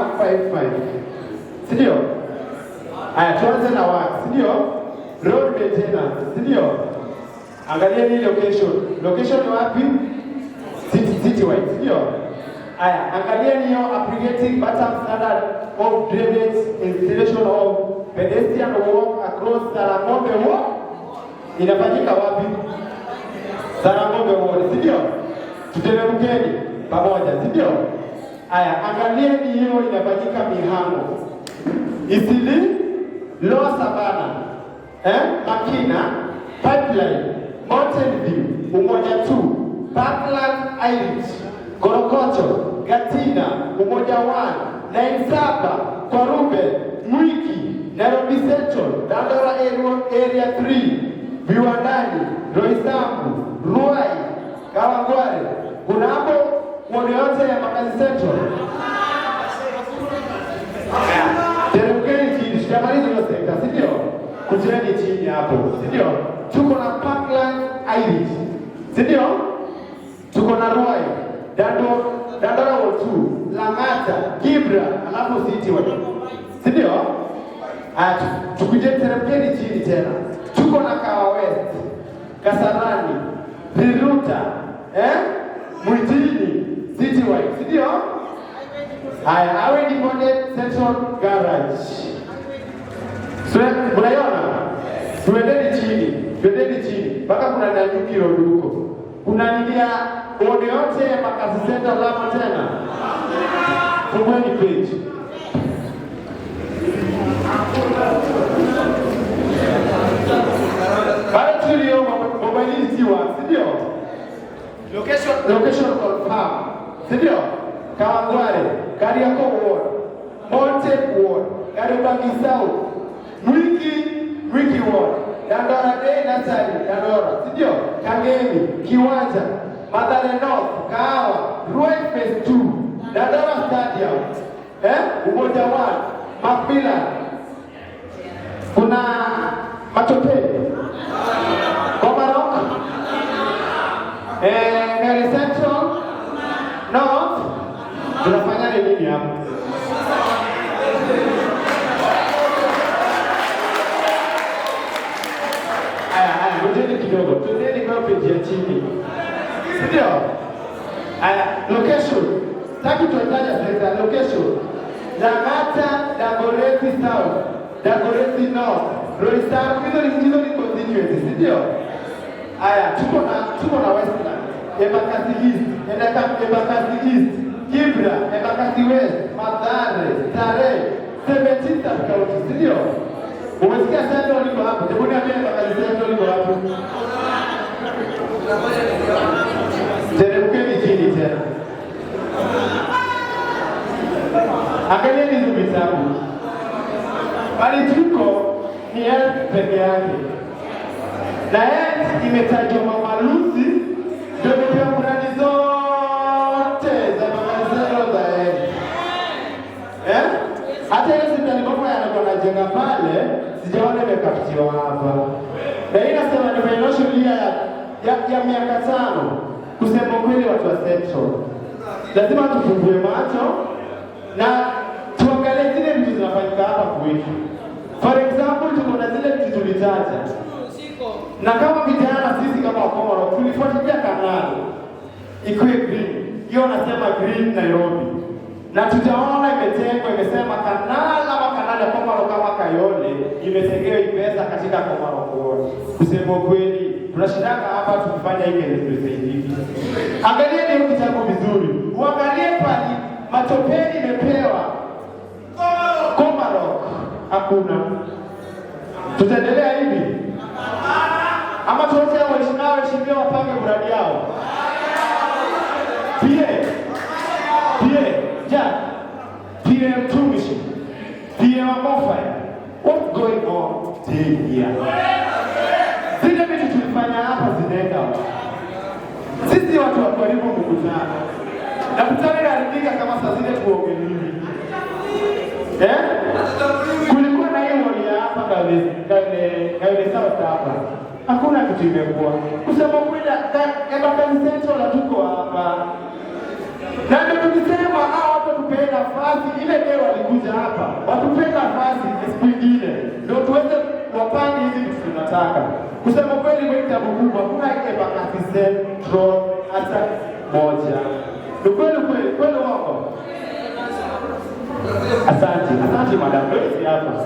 55, si ndio? Haya, tuanze na work, si ndio? Road maintenance, si ndio? Angalia ni location. Location ni wapi? City wide, si ndio? Haya, angalia ni hiyo upgrading bottom standard of drainage, installation of pedestrian walk across Sarang'ombe Walk. Inafanyika wapi? Sarang'ombe Ward, si ndio? Tuteremkeni pamoja, si ndio? Haya, angalieni hiyo inafanyika Mihango, Eastleigh, Lower Savannah, eh, Makina, Pipeline, Mountain View, Umoja 2, Parkland Irish, Korokocho, Gatina, Umoja 1, Line 7, Kwarube, Mwiki, Nairobi Central, Dandora Area 3, Viwandani, Roysambu, Ruai, Kawangware. Kuna hapo ward yote ya Embakasi Central? Haya, teremkeni chini, tutamaliza hiyo sekta, si ndio? Kujeni chini hapo, si ndio? Tuko na Parkland Irish, si ndio? Tuko na Ruai, Dandora Ward 2, Lang'ata, Kibra, alafu City Ward. Si ndio? Haya, tukuje teremkeni chini tena. Tuko na Kahawa West, Kasarani, Riruta, eh? Mwitini, City Wide, si ndio? Haya, Highway Depot Central Garage. So, mnaiona? Tuendeni chini, tuendeni chini mpaka kuna Nanyuki Road huko. Kuna nini ya ward yote ya Embakasi Central hapo tena? Fungueni page. Bado tulio mobility wa, si ndio? Location, location confirm. Si ndio? Kawangware, Kariakoo Ward, Mountain Ward, Kariobangi South, Mwiki, Mwiki Ward, Dandora Day Nursery, Dandora, si ndio? Kangemi, Kiwanja, Mathare North, Kahawa, Ruai Phase 2, Dandora Stadium, eh? Umoja 1, Macmillan. Kuna Matopeni, Komarok, eh, Nyeri Central, North, tunafanya nini hapo? Haya, haya, ngojeni kidogo, twendeni kwa page ya chini, si ndio? Haya, location, taki tuataja sekta, location, Lang'ata, Dagoretti South, Dagoretti North, Roysambu, hizo ni constituency, si ndio? Haya, tuko na Westland, Embakasi East, Embakasi East, Kibra, Embakasi West, Mathare, Starehe, 17 sub county, si ndio? Umesikia Central iko hapo? Hebu niambie Embakasi Central iko hapo. Teremkeni chini tena. Angalieni hizo vitabu. Bali tuko ni health peke yake. Na health imetajwa Mama Lucy ndio imepewa mradi zote za Embakasi za health. Eh? Hata ile hospitali mama yanakuwa anajenga pale, sijaona imekaptiwa hapa. Na hii inasema ni financial year ya miaka 5. Kusema kweli, watu wa Central lazima tufungue macho na tuangalie zile vitu zinafanyika hapa kwetu. For example, tuko na zile vitu tulitaja, na kama vijana sisi kama Wakomoro tulifuatilia kanali ikuwe green, hiyo nasema green Nairobi, na tutaona imetengwa, imesema kanali ama kanali ya Komoro kama Kayole imetengewa pesa katika Komoro Ward. Kusema kweli, tunashindaka hapa tukifanya hivi tusaidiki. Angalia hiyo kitabu vizuri, uangalie pali Matopeni imepewa Komarok, hakuna. Tutaendelea hivi ama tuache hao waheshimiwa wapange mradi yao? PA, PA, Jack, PA mtumishi, PA wa Mofaya, what's going on today here? Zile vitu tulifanya hapa zinaenda wapi? Sisi watu wa karibu mkutano na mkutano inaharibika kama saa zile tuongelewi. Eh? Kulikuwa na hiyo ya hapa Kayole South hapa. Hakuna kitu imekuwa. Kusema kweli, Embakasi Central hatuko hapa. Na ndio tulisema hao watu tupeeni Nafasi ile leo walikuja hapa, watupe nafasi siku ingine ndio tuweze wapande hizi vitu tunataka. Kusema kweli, kwa kitabu kubwa kuna Embakasi Central hata moja. Ni kweli kweli kweli, wako. Asante, asante madam. Ndio hapa.